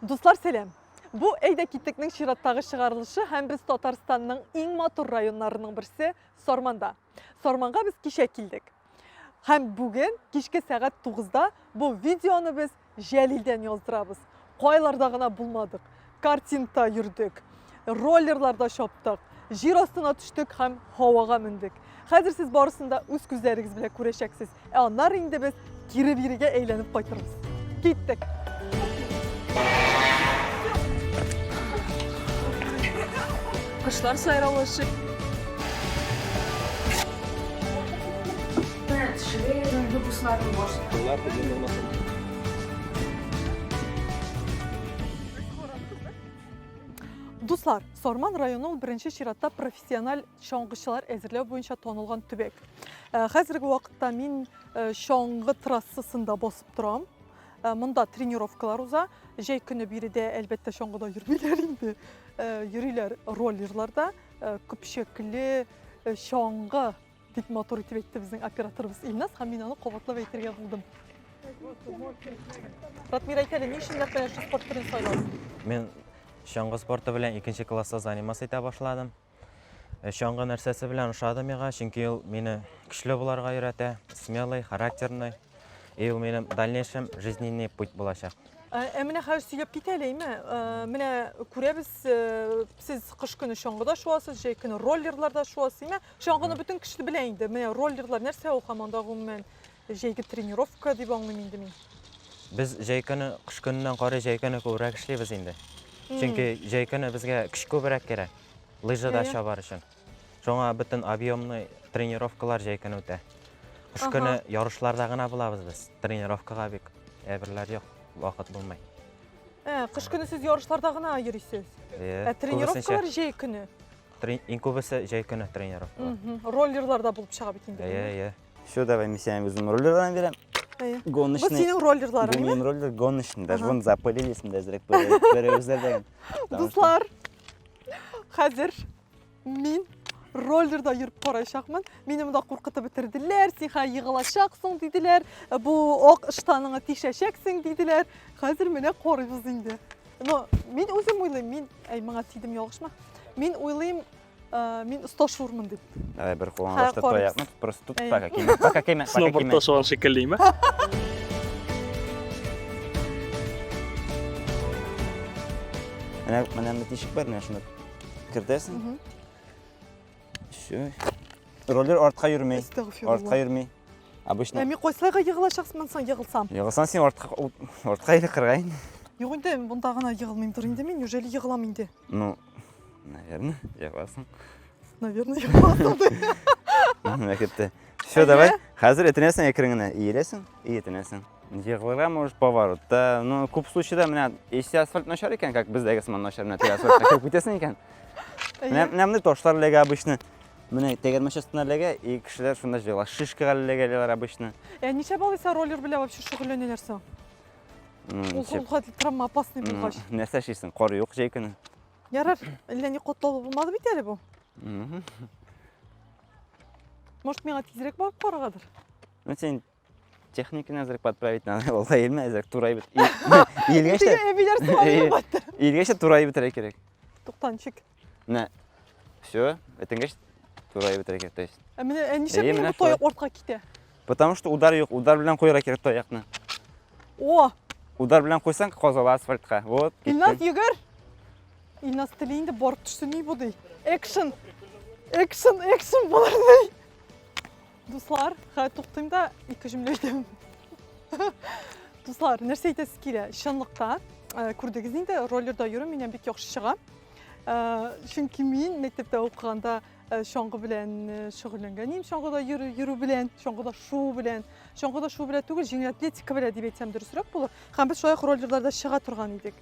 Дуслар, сәлам! Бу Әйдә киттекнең чираттагы чыгарылышы һәм без Татарстанның иң матур районнарының берсе Сарманда. Сарманга без кичә килдек. Һәм бүген кичке сәгать 9-да бу видеоны без Җәлилдән яздырабыз. Кайларда гына булмадык. Картингта йөрдек, роллерларда чаптык, җир астына төштек һәм һавага мендек. Хәзер сез барысын да үз күзләрегез белән күрәчәксез. Ә аннары инде без кире бирегә әйләнеп кайтырбыз. Киттек! Кошлар сайравышы. Дуслар, Сарман районы ул беренче чиратта профессиональ чаңгычылар әзерләү буенча танылган төбәк. Э, хәзерге вакытта мин э, чаңгы трассасында басып торам. Э, монда тренировкалар уза. Җәй көне биредә әлбәттә чаңгыда йөрмиләр инде. Йөриләр роллерларда, көпчәкле чаңгы дип матур итеп әйтте безнең операторыбыз Илназ һәм мин аны кабатлап әйтергә булдым. Ратмир, әйт әле, ни өчен нәкъ менә шул спорт төрен сайладың? Мин чаңгы спорты белән икенче класста заниматься итә башладым. Э, чаңгы нәрсәсе белән ошады миңа, чөнки ул мине көчле буларга өйрәтә, смелый, характерный. И ул минем дальнейшем жизненный путь булачак. Ә ә менә хәзер сөйләп кит әле, әйме? Э, менә күрәбез, э, сез кыш көне чаңгыда шуасыз, җәй көне роллерларда шуасыз, әйме? Чаңгыны бөтен кеше белә инде. Менә роллерлар нәрсә ул һәм анда гомумән җәйге тренировка дип аңлыйм инде мин. Без җәй көне, кыш көненнән карый җәй көне күбрәк эшлибез инде. Чөнки җәй көне безгә көч күбрәк кирәк. Лыжада чабар өчен. Шуңа бөтен объемный тренировкалар җәй көне үтә. Кыш көне ярышларда гына булабыз без. Тренировкага бик әйберләр юк, вакыт булмый. Ә, кыш көне сез ярышларда гына йөрисез. Ә тренировкалар җәй көне? Иң күбесе җәй көне тренировкалар. Роллерларда булып чыга бит инде. Әйе, әйе. Все, давай мин сиңа үзем роллерларны бирәм. Әйе. Гоночный. Бу синең роллерларың, Бу минем роллер гоночный. Даже вон запылились монда әзрәк берәүзләрдән. Дуслар, хәзер мин роллерда йөреп караячакмын. Мине монда куркытып бетерделәр, син хәзер егылачаксың диделәр. Бу ак ыштаныңны тишәчәксең диделәр. Хәзер менә карыйбыз инде. Но мин үзем уйлыйм, мин, әй, моңа тидем ялгышма. Мин уйлыйм, э, мин оста шуырмын дип. Давай бер кулыңа Ха, башта карыйбыз. таякны, просто тут Әй. пока кимә, пока кимә, пока Сноубордта кимә. шуган шикеллеме? Менә менә монда тишек бар, менә шуны кертәсең. Мгм. Все. Роллер артка йөрми. Әстәгъфирулла. Артка йөрми. Обычно. Ә мин кайсылайга егылачаксың соң егылсам? Егылсаң син артка артка или кырга инде. Юк инде, монда гына егылмыймдыр инде мин, неужели егылам инде? Ну, наверное, егыласың. Наверное, егыласың. Мәктәптә. Все, давай. Хәзер этенәсең әкрен генә, иеләсең, и этенәсең. Егылырга может поворотта. Ну, күп случайда менә если асфальт начар икән, как бездәге сыман начар, менә теге асфальтка кереп китәсең икән. Менә менә мондый ташлар эләгә обычно. Менә тәгәрмәч астына эләгә, и кешеләр шунда җыела. Шишкага эләгәләр обычно. Ә ничә алайса роллер белән вообще шөгыльләнәләр соң? Ну, Ул ничә- ул хәтле травма опасный булгач. Нәрсә эшлисең? Кар юк җәй көне. Ярар, әллә ни катлаулы булмады бит әле бу. Может, миңа тизрәк барып караргадыр? Ну, син техниканы әзрәк подправить надо. Алга иелмә, әзрәк турай бит. Иелгәч тә, Теге әбиләр сыман батты. иелгәч тә турай бетерә кирәк. Тукта, ничек? Менә все, этенгәч турай бетерә кирәк, то есть. Ә менә ә нишләп Әйе, минем менә бу таяк артка китә? Потому что удар юк, удар белән куярга кирәк таякны. О, Удар белән куйсаң, казала асфальтка. Вот, Илназ китте. йөгер. Илназ тели инде барып төшсен ни бу ди. Экшен. Экшен, экшен булыр ди. Дуслар, хәзер туктыйм да ике җөмлә әйтәм. Дуслар, нәрсә әйтәсе килә? Чынлыкта, э, күрдегез инде, роллерда йөрү миннән бик яхшы чыга. Э, чөнки мин мәктәптә укыганда э, чаңгы белән шөгыльләнгән идем, чаңгыда йөрү, йөрү белән, чаңгыда шуу белән. Чаңгыда шуу белән түгел, җиңел атлетика белән дип әйтсәм дөресрәк булыр. Һәм без шулай ук роллерларда чыга торган идек.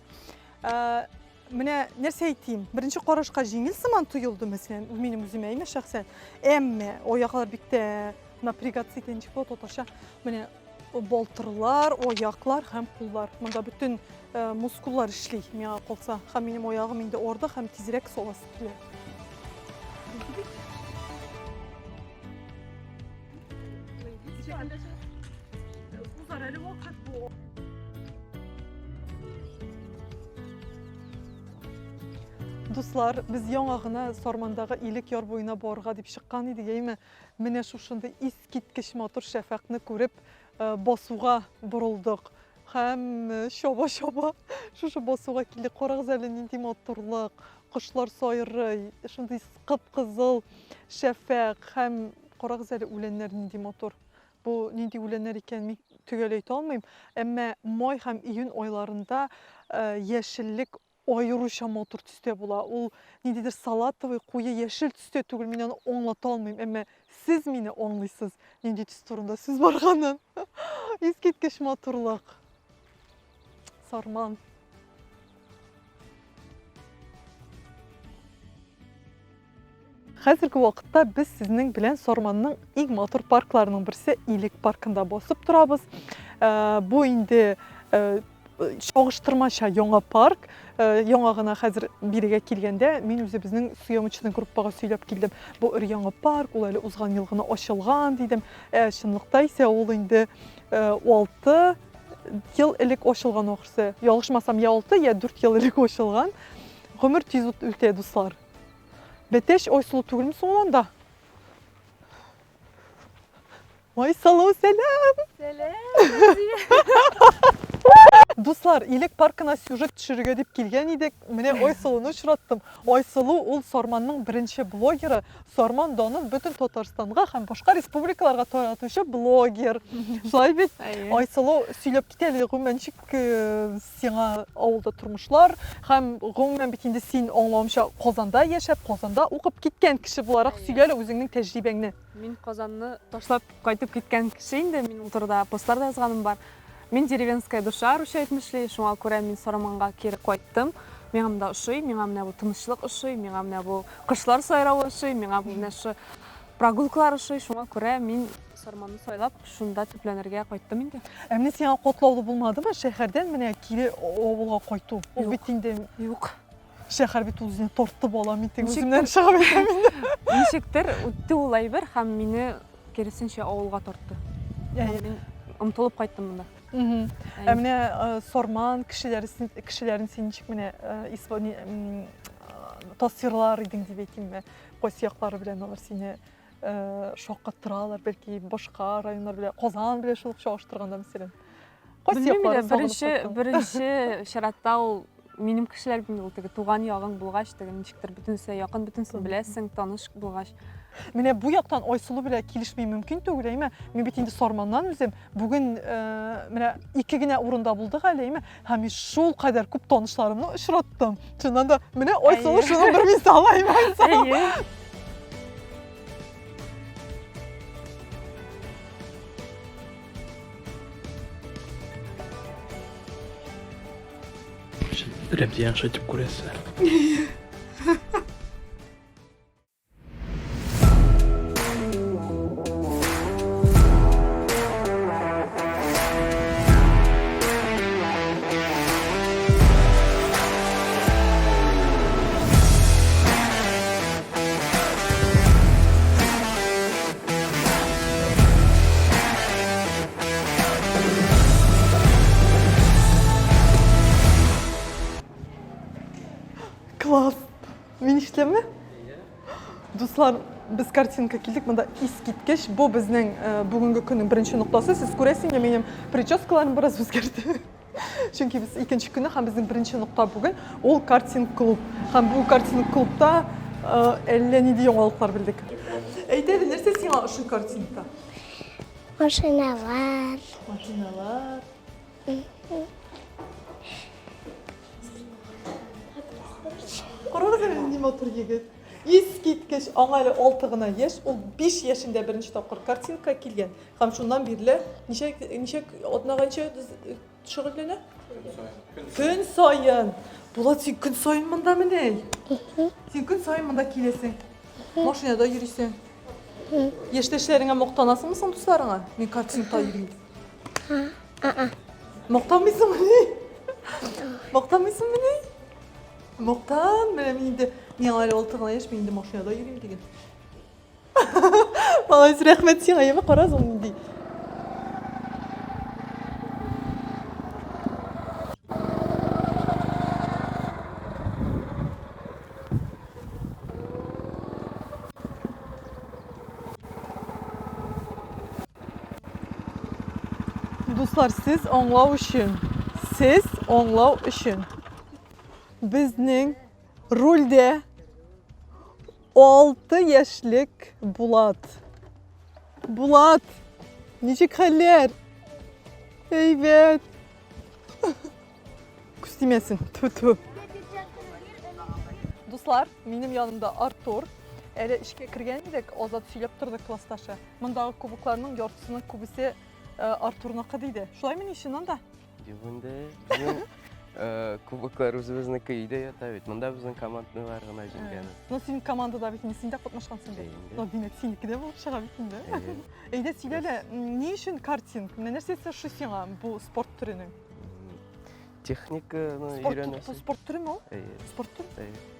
Менә нәрсә әйтим, беренче карашка җиңел сыман тоелды, мәсәлән, минем үземә әйме шәхсән. Әмма аяклар бик тә напрягаться итә, ничек була татарча? Менә балтырлар, аяклар һәм куллар. Монда бөтен э, мускуллар эшли, миңа калса. Һәм минем аягым инде орды һәм тизрәк саласы килә. Узар әле вакыт бу. Дуслар, без яңа гына Сармандагы Илек яр буена барырга дип чыккан идек, әйме? Менә шушындый искиткеч матур шәфәкъне күреп, э, басуга борылдык. Һәм э, чаба-чаба шушы басуга килдек. Карагыз әле, нинди матурлык. Кошлар сайрый, шундый кып-кызыл шәфәкъ һәм карагыз әле, үләннәр нинди матур. Бу нинди үләннәр икән, мин төгәл әйтә алмыйм. Әмма май һәм июнь айларында э, яшеллек аеруча матур төстә була. Ул ниндидер салатовый, куе яшел төстә түгел, мин аны аңлата алмыйм, әмма сез мине аңлыйсыз, нинди төс турында сүз барганын. Искиткеч матурлык. Сарман. Хәзерге вакытта без сезнең белән Сарманның иң матур паркларының берсе Илек паркында басып торабыз. Э, бу инде э, чагыштырмача яңа парк. Э, яңа гына хәзер бирегә килгәндә мин үзебезнең съемочный группага сөйләп килдем. Бу өр яңа парк, ул әле узган ел гына ачылган дидем. Ә чынлыкта исә ул инде 6 ел элек ачылган ахрысы. Ялгышмасам, я 6, я 4 ел элек ачылган. Гомер тиз үтә, дуслар. Бәтәч Айсылу түгелме соң ул анда? Айсылу, сәлам! Сәлам! Дуслар, Илек паркына сюжет төшерергә дип килгән идек. Менә Айсылуны очраттым. Айсылу ул Сарманның беренче блогеры. Сарман данын бөтен Татарстанга һәм башка республикаларга таратучы блогер. Шулай бит? Айсылу, сөйләп кит әле, гомумән, ничек э, Сиңа авылда тормышлар һәм гомумән бит инде син аңлавымча Казанда яшәп, Казанда укып киткән кеше буларак сөйлә әле үзеңнең тәҗрибәңне. Мин Казанны ташлап кайтып киткән кеше инде, мин ул турыда постлар да язганым бар. Мин деревенская душа, русча әйтмешли, шуңа күрә мин Сараманга кире кайттым. Миңа монда ошый, миңа менә бу тынычлык ошый, миңа менә бу кошлар сайравы ошый, миңа бу менә шушы прогулкалар ошый, шуңа күрә мин Сарманны сайлап, шунда төпләнергә кайттым инде. Ә менә сиңа катлаулы булмадымы шәһәрдән менә кире авылга кайту? Ул бит инде Юк. Шәһәр бит ул үзенә тартып ала, мин теге үземнән чыгып әйтәм инде. Ничектер үтте ул әйбер һәм мине киресенчә авылга тартты. Мин омтылып кайттым монда. Ә менә э, Сарман кешеләре кешеләрен син ничек менә э, тасвирлар идең дип әйтимме? Кайсы яклары белән алар сине э, шаккаттыралар, бәлки башка районнар белән, Казан белән шул ук чагыштырганда, мәсәлән. Кайсы яклары беренче беренче чиратта ул минем кешеләр бит ул теге туган ягың булгач, теге ничектер бөтенесе якын, бөтенесен беләсең, таныш булгач. Менә бу яктан Айсылу белән килешми мөмкин түгел, әйме? Мин бит инде Сарманнан үзем. Бүген э, менә ике генә урында булдык әле, әйме? Һәм мин шул кадәр күп танышларымны очраттым. Чыннан да, менә Айсылу шуның бер мисалы, әйме, Айсылу? Әйе. Рәмзияне шулай итеп күрәсе. Класс! Мин ишетәмме? Дуслар, без картинка килдек, монда искиткеч. Бу безнең э, бүгенге көннең беренче ноктасы. Сез күрәсез, минем прическаларым бераз үзгәрде. Чөнки без икенче көне һәм безнең беренче нокта бүген ул картинг клуб. Һәм бу картинг клубта э, әллә нинди яңалыклар белдек. Әйт әле, нәрсә сиңа ошый картингта? Машиналар. Машиналар. Карагыз әле, нинди матур егет. Искиткеч, аңа әле 6 гына яшь, ул 5 яшендә беренче тапкыр картингка килгән. Һәм шуннан бирле ничә ничә атнага ничә шөгыльләнә? Көн саен. Булат, син көн саен монда менә. Син көн саен монда киләсең. Машинада йөрисең. Яшьтәшләреңә мактанасыңмы соң дусларыңа? Мин картингта йөрим дип. Мактанмыйсыңмыни? Мактанмыйсыңмыни? Мактан, менә мин инде миңа әле алты гына яшь, мин инде машинада йөрим диген. Молодец, рәхмәт сиңа, яме кара ул нинди. Дуслар, сез аңлау өчен, сез аңлау өчен безнең рульдә 6 яшьлек Булат. Булат, ничек хәлләр? Әйбәт. Күз тимәсен, ту-ту. Дуслар, минем янымда Артур. Әле эшкә кергән идек, Азат сөйләп торды классташы. Мондагы кубокларның яртысының күбесе э, Артурныкы диде. Шулаймыни чыннан да? Юк инде. Безнең э, кубоклар үзебезнеке өйдә ята бит. Монда безнең командалар гына җиңгән. Ну, син командада бит инде, син дә катнашкансың бит. Инде. Ну, димәк, синеке дә булып чыга бит инде. Әйе. Әйдә, сөйлә әле, ни өчен картинг? Менә нәрсәсе ошый сиңа бу спорт төренең? Техниканы Спорт, өйрәнәсең. спорт төреме ул? Әйе. Спорт төре? Әйе.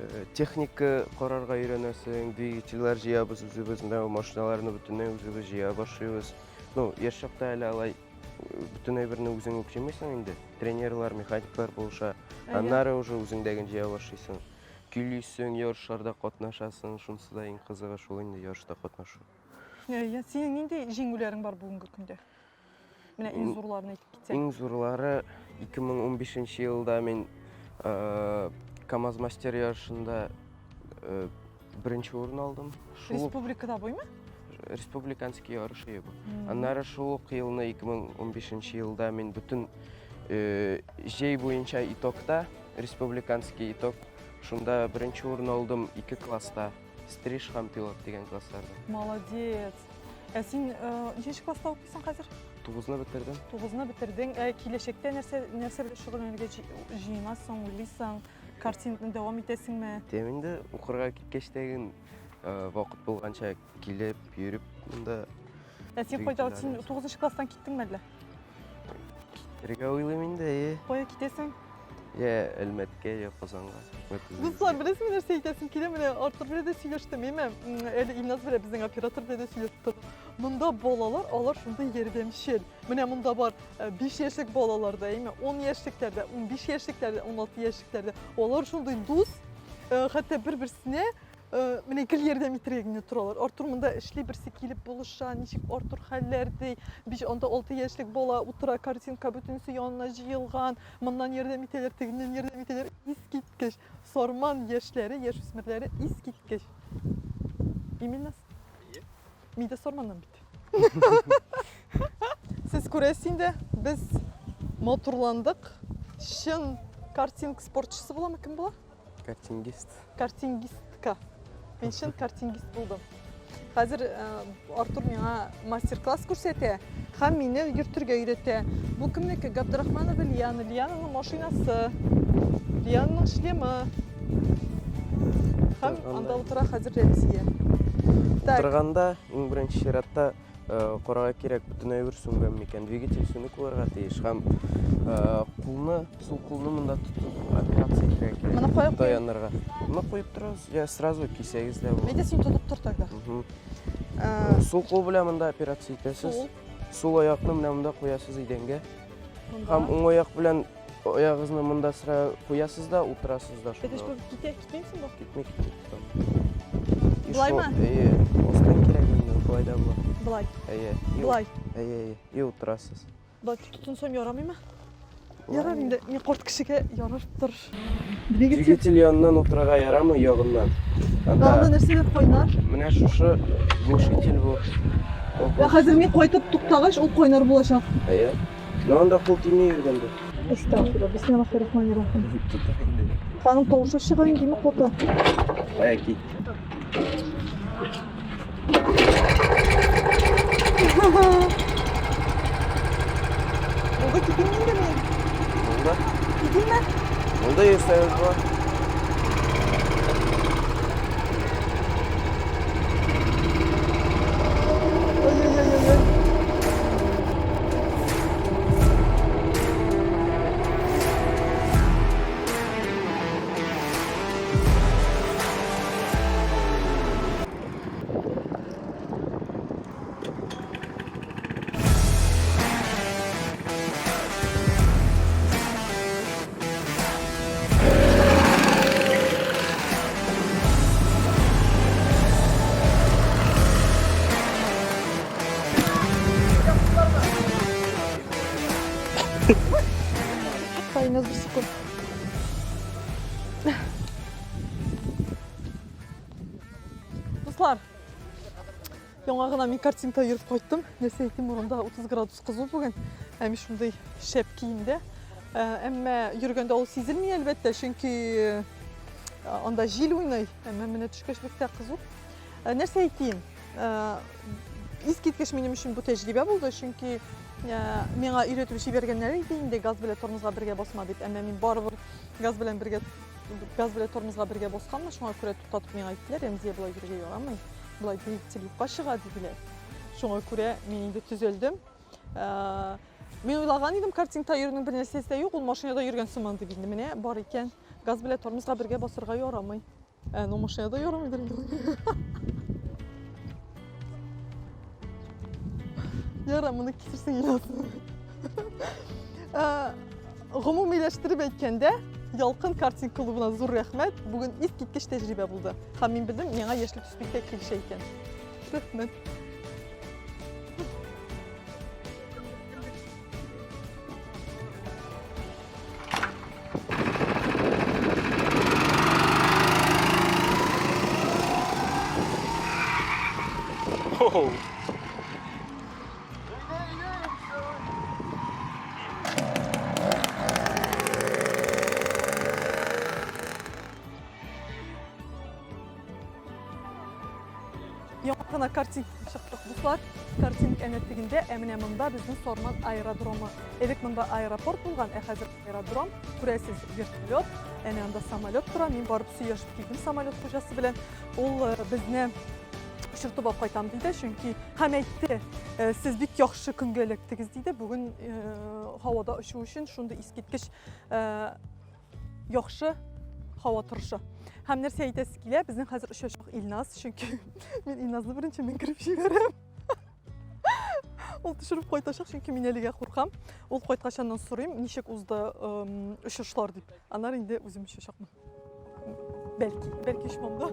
Э, Техника карарга өйрәнәсең, двигательләр җыябыз үзебез, менә машиналарны бөтенләй үзебез җыя башлыйбыз. Ну, яшь чакта әле алай э, бөтен әйберне үзең үк җыймыйсың инде. Тренерлар, механиклар булыша. Аннары уже үзеңдәген җыя башлыйсың. Көйлисең, ярышларда катнашасың. Шунысы да иң кызыгы шул инде ярышта катнашу. Әйе, синең нинди җиңүләрең бар бүгенге көндә? Менә иң зурларын әйтеп китсәң. Иң зурлары 2015 елда мин э, КАМАЗ мастер ярышында э, беренче урын алдым. Шул Республикада буймы? Республиканский ярыш ие бу. Аннары шул ук елны 2015 елда мин бөтен э, җәй буенча итогта, республиканский итог, шунда беренче урын алдым ике класста. Стриж һәм пилот дигән классларда. Молодец. Ә син э, ничәнче класста укыйсың хәзер? Тугызны бетердем. Тугызны бетердең. Ә киләчәктә нәрсә нәрсә белән шөгыльләнергә җыенасың, уйлыйсың? Картингны дәвам итәсеңме? Итәм инде, укырга киткәч тә э, вакыт булганча килеп, йөреп монда. Ә син кайда? Син тугызынчы класстан киттеңме әллә? Китәргә уйлыйм инде, әйе. Кая китәсең? Я Әлмәткә, я Казанга. Дуслар, беләсезме нәрсә әйтәсем килә? Менә Артур белән дә сөйләштем, әйме? Әле Илназ белән безнең оператор белән дә сөйләшеп тордым. Монда балалар, алар шундый ярдәмчел. Менә монда бар 5 э, яшьлек балалар да, әйме? 10 яшьлекләр дә, 15 яшьлекләр дә, 16 яшьлекләр дә. Алар шундый дус, э, хәтта бер-берсенә Э, менә гел ярдәм итәргә генә торалар. Артур монда эшли, берсе килеп булыша, ничек Артур хәлләр ди. Биш анда 6 яшьлек бала утыра, картинка бөтенесе янына җыелган. Моннан ярдәм итәләр, тегеннән ярдәм итәләр. Искиткеч. Сарман яшьләре, яшүсмерләре искиткеч. Именно. Мин дә Сарманнан бит. Сез күрәсез инде, без матурландык. Чын картинг спортчысы буламы, кем була? Картингист. Картингистка. Мин чын картингист булдым. Хәзер э, Артур миңа мастер-класс күрсәтә һәм мине йөртергә өйрәтә. Бу кемнеке? Габдрахманова Лиана. Лиананың машинасы. Лиананың шлемы. Һәм анда утыра хәзер Рәмзия. Так. Утырганда иң беренче чиратта Э, карарга кирәк бөтен әйбер сүнгән микән двигатель сүнек булырга тиеш һәм э, кулны сул кулны монда тотып операция итәргә кирәк моны кая таянырга моны куеп торабыз я сразу кисәгез дә була әйдә син тотып тор тогда э, сул кул белән монда операция итәсез сул аякны менә монда куясыз идәнгә һәм уң аяк белән Аягыгызны монда сыра куясыз да, утырасыз да шунда. Әтәч бу китә, китмимсең бу? Китми, китми. Болаймы? Әйе, астан кирәк инде, болай да була. Болай. Әйе. Болай. Әйе, әйе. И утырасыз. Болай тотынсам ярамыймы? Ярар инде, мин карт кешегә ярар тор. Двигатель яныннан утырырга ярамый, ягыннан. Анда Анда нәрсәләр кайнар? Менә шушы глушитель бу. Ә хәзер мин кайтып туктагач, ул кайнар булачак. Әйе. Но анда кул тими йөргәндә. Әстәгъфирулла, бисмиллахир-рахманир-рахим. Аның тавышы чыга инде, коты. Кая кит. Булды, китим инде мин. Булды. Китимме? Булды, йөрсәгез була. Ой-ой-ой-ой. Тукта, Иназ, бер секунд. Дуслар, яңа гына мин картингта йөреп кайттым. Нәрсә әйтим, урамда 30 градус кызу бүген. Ә мин шундый шәп киемдә. Ә, әмма йөргәндә ул сизелми, әлбәттә, чөнки э, анда җил уйный. Әмма менә төшкәч бик тә кызу. Ә, нәрсә әйтим? Ә, искиткеч минем өчен бу тәҗрибә булды, чөнки ә, миңа өйрәтеп җибәргәннәр иде инде газ белән тормозга бергә басма дип. Әмма мин барыбер газ белән бергә газ белән тормозга бергә басканмын, шуңа күрә туктатып миңа әйттеләр, Рәмзия болай йөрергә ярамый, болай двигатель юкка чыга диделәр. Шуңа күрә мин инде төзәлдем. Ә, мин уйлаган идем, картингта йөрүнең бер нәрсәсе дә юк, ул машинада йөргән сыман дип инде. Менә бар икән. Газ белән тормозга бергә басырга ярамый. Ә, ну машинада ярамыйдыр инде. Яра, моны кисерсең Илназ. Ә, Гомумиләштереп әйткәндә, Ялкын картинг клубына зур рәхмәт. Бүген искиткеч тәҗрибә булды. Һәм мин белдем, миңа яшел төс бик тә килешә икән. Рәхмәт. Яңа гына картинг чыктык, дуслар. Картинг әнә тегендә, ә менә монда безнең Сарман аэродромы. Элек монда аэропорт булган, ә хәзер аэродром. Күрәсез, вертолет, әнә анда самолет тора. Мин барып сөйләшеп килдем самолет хуҗасы белән. Ул э, безне очыртып алып кайтам диде, чөнки һәм әйтте, э, сез бик яхшы көнгә эләктегез диде. Бүген э, һавада очу өчен шундый искиткеч э, яхшы һава торышы. Һәм нәрсә әйтәсе килә, безнең хәзер очачак Илназ, чөнки мин Илназны беренче менгереп җибәрәм. Ул төшереп кайтачак, чөнки мин әлегә куркам. Ул кайткач аннан сорыйм, ничек узды очышлар дип. Аннары инде үзем очачакмын. Бәлки, бәлки очмам да.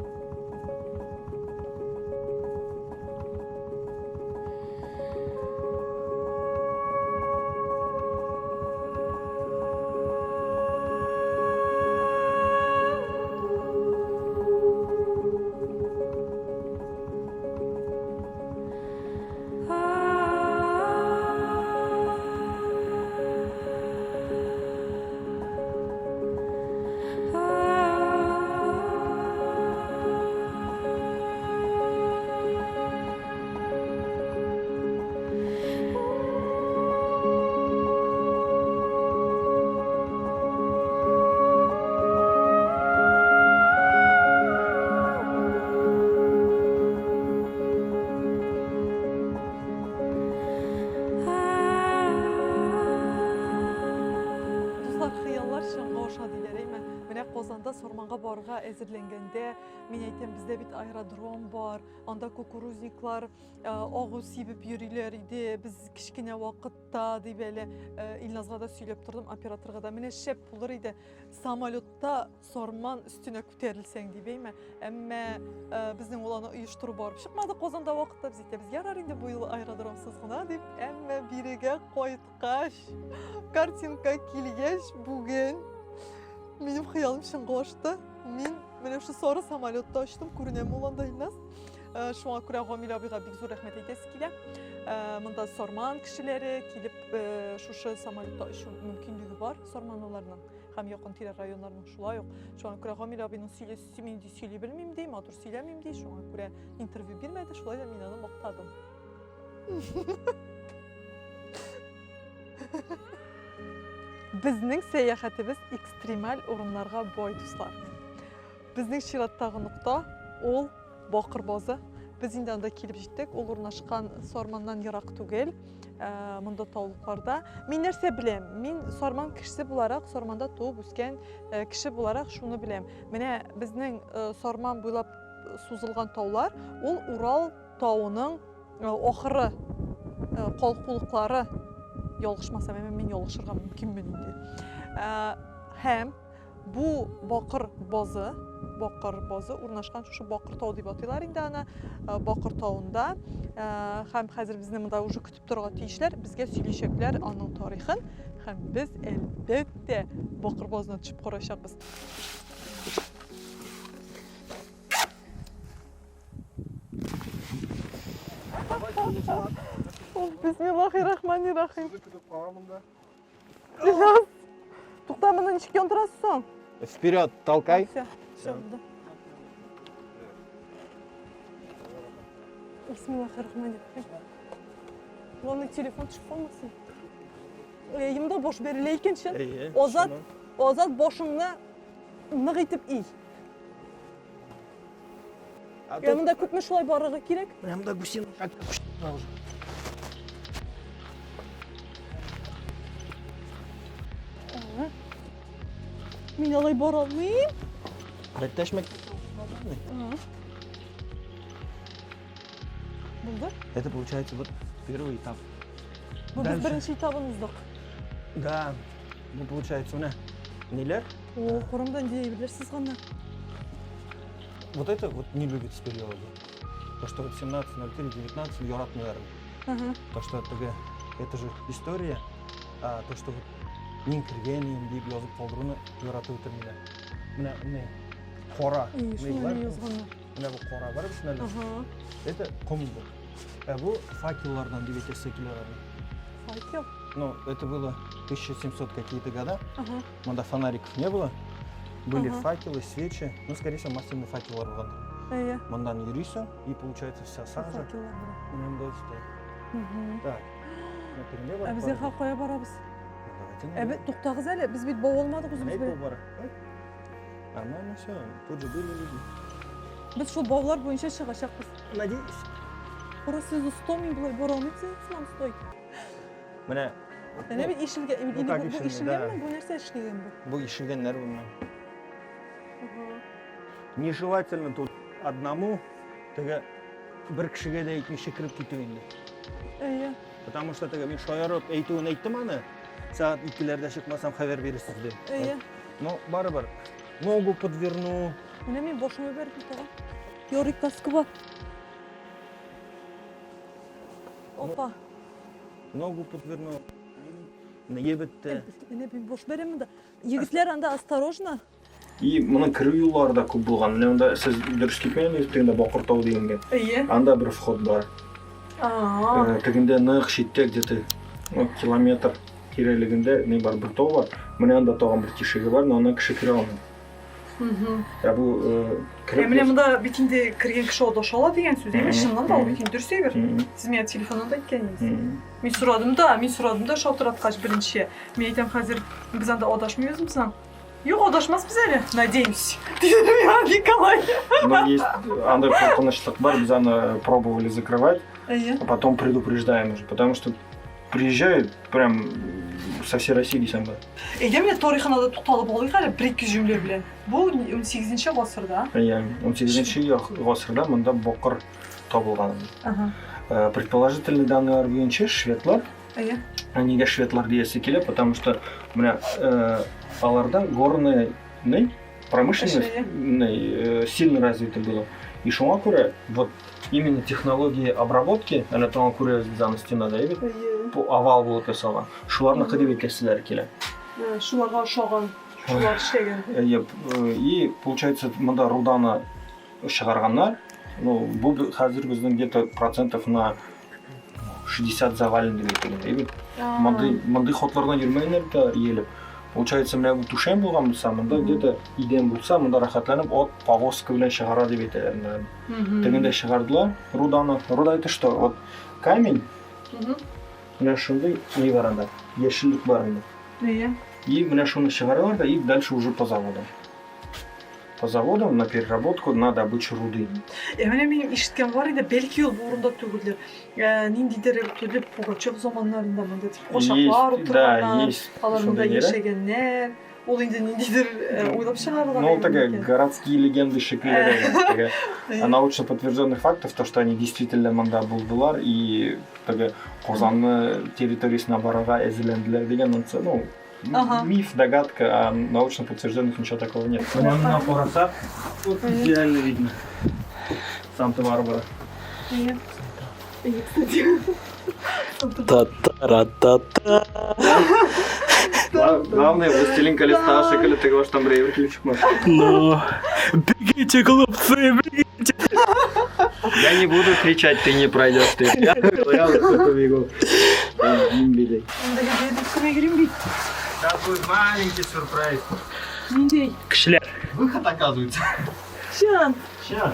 Дуслар, хыяллар чынга аша диләр, әйме? Менә Казанда Сарманга барырга әзерләнгәндә, мин әйтәм, бездә бит аэродром бар, анда кукурузниклар э, агу сибеп йөриләр иде, без кечкенә вакытта дип әле э, Илназга да сөйләп тордым, операторга да. Менә шәп булыр иде, самолетта Сарман өстенә күтәрелсәң дип, әйме? Әмма э, безнең ул аны оештыру барып чыкмады Казанда вакытта. Без әйтәбез, ярар инде бу юлы аэродромсыз гына дип. Әмма бирегә кайткач, картинка килгәч бүген минем хыялым чынга ашты. Мин менә шушы сары самолетта очтым, күренәме ул анда Илназ? Э, шуңа күрә Гамил абыйга бик зур рәхмәт әйтәсе килә. Э, монда Сарман кешеләре килеп шушы самолетта очу мөмкинлеге бар сарманлыларның. Һәм якын-тирә районнарның шулай ук. Шуңа күрә Гамил абыйның сөйли, мин ди сөйли белмим ди, матур сөйләмим ди, шуңа күрә интервью бирмәде, шулай да мин аны мактадым. Безнең сәяхәтебез экстремаль урыннарга бай, дуслар. Безнең чираттагы нокта ул Бакыр базы. Без инде анда килеп җиттек. Ул урнашкан Сарманнан ерак түгел. Э, монда таулыкларда. Мин нәрсә беләм? Мин Сарман кешесе буларак, Сарманда туып үскән э, кеше буларак шуны беләм. Менә безнең э, Сарман буйлап сузылган таулар, ул Урал тавының ахыры, калкулыклары. Ялгышмасам, әмма мин ялгышырга мөмкинмен инде. Һәм Бу бакыр базы, бакыр базы урнашкан шушы Бакыр тау дип атыйлар инде аны. Э, бакыр тавында э, һәм хәзер безне монда уже көтеп торырга тиешләр, безгә сөйләячәкләр аның тарихын. Һәм без, әлбәттә, бакыр базына төшеп караячакбыз. Бисмиллахи рахмани рахим. Ильяс, тукта, моны ничек яндырасыз соң? Вперед, толкай. Все, все, да. Бисмиллахи рахмани рахим. Главное, телефон төшеп калмасын. Э, Монда баш бәрелә икән чын. Азат, Азат башыңны нык итеп ий. Я монда күпме шулай барырга кирәк? Прям до гусиных как уже. Мин алай бара алмыйм. Рәттәшмәк. Булды. Это получается вот первый этап. Бу без Дальше. беренче этабын уздык. Да. Ну, получается, менә ниләр? О, курамда нинди әйберләр сызганнар. Вот это вот не любят спелеологи. То, что вот 17.03.19 яратмыйлар. Ага. То, что теге, это же история, а то, что вот мин кергән идем дип язып калдыруны яратып үтермиләр. Менә менә кара. И, шуны Менә язганнар. Менә бу кара бар бит әле. Ага. Это ком бу. Ә бу факеллардан дип әйтәсе килә аларны. Факел. Ну, это было 1700 какие-то года. Ага. Монда фонариков не было. Были Ага. факелы, свечи. Ну, скорее всего, массивный факеллар булгандыр. Әйе. Мондан йөрисең, и получается вся сажа. Факеллар белән. Менә монда өстә. Мгм. Так. Менә тегендә Ә барып без карыйк. яха кая барабыз? Ну, давайте, Ә без туктагыз әле, без бит бау алмадык үзебез Менә белән. бау бар. Ай. Нормально все. Тут же были люди. Без шул баулар буенча чыгачакбыз. Надеюсь. Кара сез оста, мин болай бара алмыйм, сез сыман стой. Менә Әнә бит ишелгән, Ну, или как бу бу ишелгән, ишелгәнме? да. Бу нәрсә эшләгән бу? бу ишелгәннәр бу. Ага. Нежелательно тут одному теге бер кешегә дә әйтмичә кереп китү инде. Әйе. Потому что теге мин шаярып әйтүен әйттем аны. Сәгать икеләрдә чыкмасам хәбәр бирерсез дип. Әйе. Но барыбер ногу подверну. Менә мин башыма бәрдем тагын. Ярый каска бар. Опа. Ногу подверну. Нее бетте. Менә мин баш бәрәм монда. Егетләр анда осторожно. И моның керү юллары да күп булган. Менә монда сез дөрес китмәгән тегендә Бакыртау дигәнгә. Әйе. Анда бер вход бар. Аа. Э, Тегендә нык читтә где-то ну, километр тирәлегендә ни бар бер тау бар. Менә анда тагын бер тишеге бар, но анда кеше керә алмый. Ә бу э, Ә кереп менә монда бит инде кергән кеше адаша ала дигән сүз, әйме? Мгм. Чыннан да ул бит инде дөрес әйбер. Мгм. Сез миңа телефоннан да әйткән идегез. Мгм. Мин сорадым да, мин сорадым да шалтыраткач беренче. Мин әйтәм, хәзер без анда адашмыйбызмы соң? Юк, адашмасбыз әле, надеюсь. Диде миңа Николай. Но есть андай куркынычлык бар, без аны пробовали закрывать, Әйе. а потом предупреждаем уже, потому что приезжают прям со всей России дисәм бар. Әйдә менә тарихына да тукталып алыйк әле бер-ике җөмлә белән. Бу 18 гасырда. Әйе, 18 гасырда монда бакыр табылган. Ага. Э, Предположительно данные буенча шведлар, Әйе. А нигә шведлар диясе килә, потому что менә э, аларда горная ни, промышленность Эшләре. ни, э, сильно развита была. И шуңа күрә вот именно технологии обработки, әнә тагын күрәбез без аны стенада, әйе бит? Әйе. Бу овал булып ясалган. Шуларныкы дип әйтәселәр килә. Ә, Шуларга ошаган, шулар эшләгән. Әйе, э, и получается монда руданы чыгарганнар. Ну, бу хәзер безнең где-то процентов на 60 завален дип әйтелгән, әйе бит? Мондый мондый ходлардан йөрмәгәннәр бит алар иелеп. Получается, менә бу түшәм булган булса, монда где-то идән булса, монда рәхәтләнеп ат повозка белән чыгара дип әйтәләр. Менә. Тегендә чыгардылар руданы. Руда это что? Вот камень, менә шундый ни бар анда, яшеллек бар инде. Әйе. И менә шуны чыгаралар да, и дальше уже по заводам. По заводам на переработку, на добычу руды. Ә менә минем ишеткән бар иде, бәлки ул бу урында түгелдер. Ә, ниндидер төрле Пугачев заманнарында монда тип кошаклар Есть, да, утырганнар, есть алар монда шундый ниләр. яшәгәннәр. Ул инде ниндидер э, уйлап чыгарылган. Ну, әйбер такая микән? городские легенды шикелле. Теге, Әйе. А научно подтвержденных фактов, то, что они действительно монда булдылар и теге Казанны территориясенә барырга әзерләнделәр дигән, ну, ну, Ага. миф, догадка, а научно подтвержденных ничего такого нет. Менә моннан карасак, вот идеально видно. Санта-Барбара. Әйе. Әйе, кстати. Та-та-ра-та-та. Главное, Властелин колец шикелле теге баштан бер әйбер килеп чыкмас. Ну, бегите, глупцы, бегите. Я не буду кричать, ты не пройдешь, ты. Я я побегу. Сейчас будет маленький сюрприз. Нинди? Кешеләр. Выход оказывается. Чын. Сейчас.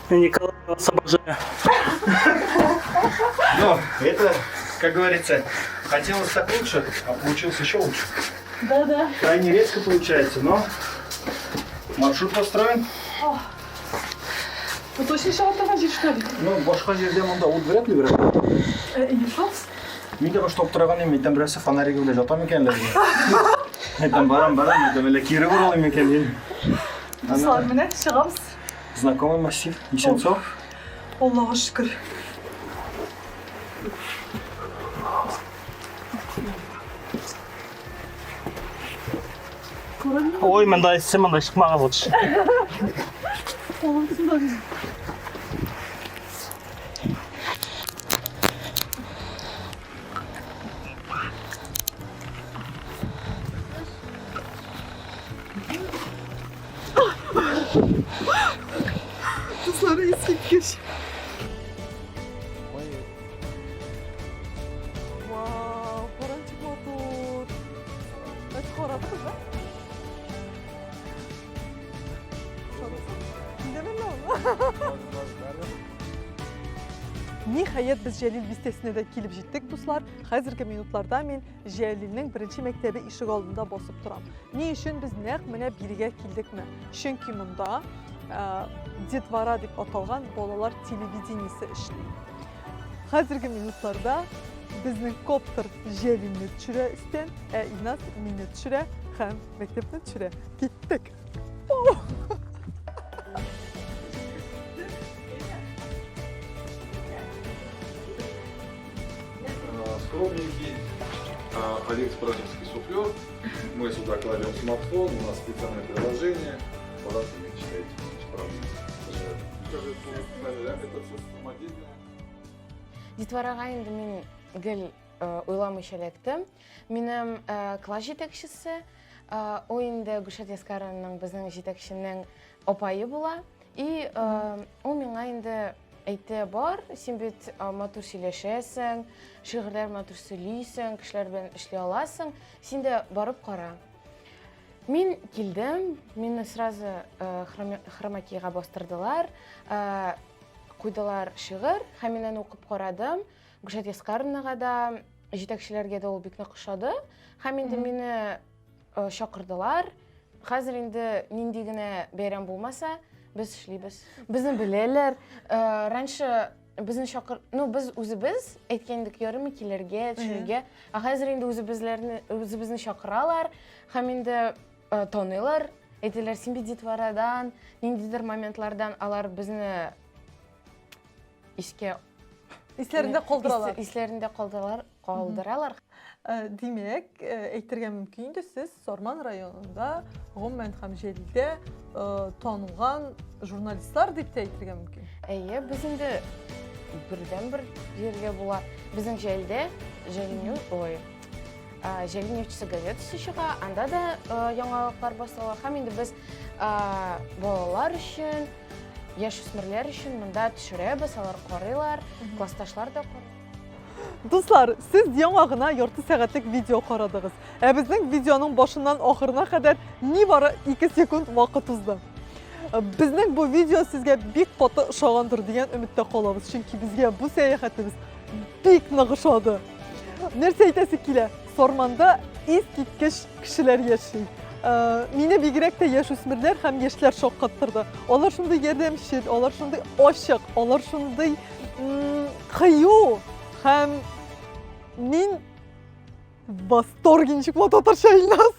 Николай, вас обожаю. Но это, как говорится, хотелось так лучше, а получилось еще лучше. Да-да. Крайне резко получается, но маршрут построен. Бу точно чыга торган җир что ли? Ну, башка җирдә монда ут вряд ли берәр. Юк. Мин дә башта аптыраган идем, әйтәм, берәрсе фонаригы белән ята микән әллә дигән. Әйтәм, барам, барам, әйтәм, әллә кире борылыйм микән дим. Дуслар, менә чыгабыз. Знакомый массив, исән-сау. Аллага шөкер. Ой, монда эссе, монда чыкмагыз лучше. Кулым сында. Дуслар, искиткеч. Вау, каранчык матур. Әз карадыгыз, да? Ниһаять, без Җәлил бистәсенә дә килеп җиттек, дуслар. Хәзерге минутларда мин Җәлилнең беренче мәктәбе ишек алдында басып торам. Ни өчен без нәкъ менә бирегә килдекме? Чөнки монда Детвора дип аталган балалар телевидениесе эшли. Хәзерге минутларда безнең коптер Җәлилне төшерә өстән, ә Илназ мине төшерә һәм мәктәпне төшерә. Киттек! Скромненький Олег Спраговский суфлер. Мы сюда кладем смартфон, у нас специальное приложение. Пожалуйста, не читайте. Это все самодельное. Детворага инде мин гел уйламыйча эләктем. Минем класс җитәкчесе, ул инде Гөлшат Яскарованың безнең җитәкченең апае була. И ул миңа инде әйтте, бар, син бит матур сөйләшәсең, шигырьләр матур сөйлисең, кешеләр белән эшли аласың, син дә барып кара. Мин килдем, мине сразу хромакейга бастырдылар, куйдылар шигырь, һәм мин аны укып карадым. Гөлшат Яскаровнага да, җитәкчеләргә дә ул бик нык ошады. Һәм инде мине чакырдылар. Хәзер инде нинди генә бәйрәм булмаса, без эшлибез. Безне беләләр. Раньше безне чакыр, ну без үзебез әйткән идек, ярыймы килергә, төшерергә. Ә хәзер инде үзебезләрне, үзебезне чакыралар һәм инде таныйлар. Әйтәләр, син бит детворадан, ниндидер моментлардан алар безне искә Исләрендә калдыралар. Исләрендә калдыралар, калдыралар. Э, димәк, э, әйтергә мөмкин инде сез Сарман районында, гомумән һәм Җәлилдә э, танылган журналистлар дип тә әйтергә мөмкин. Әйе, без инде бердән-бер дияргә була. Безнең Җәлилдә Җәлил, ой, Җәлил нефтьчесе газетасы чыга, анда да яңалыклар басыла. Һәм инде без балалар өчен, яшүсмерләр өчен монда төшерәбез, алар карыйлар, классташлар да карый. Дуслар, сез яңа гына ярты сәгатьлек видео карадыгыз. Ә безнең видеоның башыннан ахырына кадәр нибары 2 секунд вакыт узды. Безнең бу видео сезгә бик каты ошагандыр дигән өметтә калабыз, чөнки безгә бу сәяхәтебез бик нык ошады. Нәрсә әйтәсе килә? Сарманда искиткеч кешеләр яши. Э, мине бигрәк тә яшүсмерләр һәм яшьләр шаккаттырды. Алар шундый ярдәмчел, алар шундый ачык, алар шундый кыю һәм мин в восторге ничек була татарча Илназ.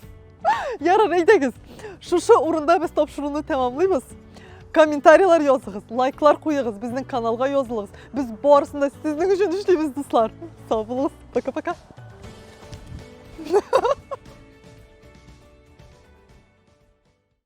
Ярар, әйдәгез. Шушы урында без тапшыруны тәмамлыйбыз. Комментарийлар языгыз, лайклар куегыз, безнең каналга язылыгыз. Без барысын да сезнең өчен эшлибез, дуслар. Сау булыгыз. Пока-пока.